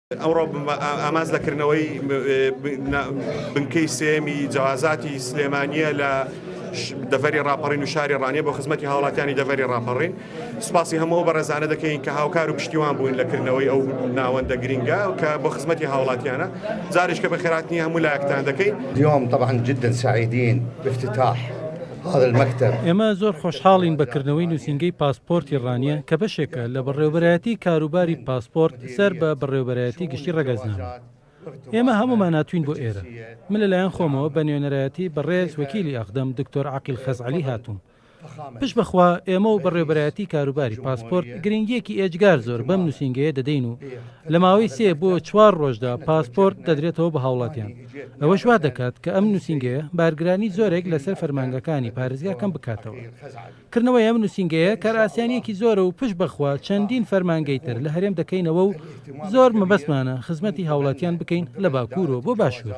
ئەمڕۆ ئامانج لە کردنەوەی بنکەی سێیەمی جەوازاتی سلێمانییە لە دەڤەری ڕاپەڕین و شاری ڕانیە بۆ خزمەتی هاوڵاتیانی دەڤەری ڕاپەڕین. سوپاسی هەموو ئەو بەڕێزانە دەکەین کە هاوکار و پشتیوان بوون لە کردنەوەی ئەو ناوەندە گرینگە کە بۆ خزمەتی هاوڵاتیانە. جارێکە بەخێرهاتنی هەموو لایەکتان دەکەین. اليوم طبعا جدا سعيدين بافتتاح هذا المكتب. ئێمە زۆر خۆشحاڵین بە کردنەوەی نووسینگەی پاسپۆرتی ڕانیە کە بەشێکە لە بەڕێوەبەرایەتی کاروباری پاسپۆرت سەر بە بەڕێوەبەرایەتی گشتی ڕەگەزنامە. ئێمە هەموومان هاتووین بۆ ئێرە. من لەلایەن خۆمەوە بە نوێنەرایەتی بەڕێز وەکیلی ئەقدەم دکتۆر عەقیل خەزعەلی هاتووم. پشت بە خوا ئێمە و بەڕێوەبەرایەتی کاروباری پاسپۆرت گرنگییەکی ئێجگار زۆر بەم نووسینگەیە دەدەین و لە ماوەی سێ بۆ چوار ڕۆژدا پاسپۆرت دەدرێتەوە بە هاوڵاتیان. ئەوەش وا دەکات کە ئەم نووسینگەیە بارگرانی زۆرێک لەسەر فەرمانگەکانی پارێزگا کەم بکاتەوە. کردنەوەی ئەم نووسینگەیە کارئاسانییەکی زۆرە و پشت بە خوا چەندین فەرمانگەی تر لە هەرێم دەکەینەوە و زۆر مەبەستمانە خزمەتی هاوڵاتیان بکەین لە باکوورەوە بۆ باشوور.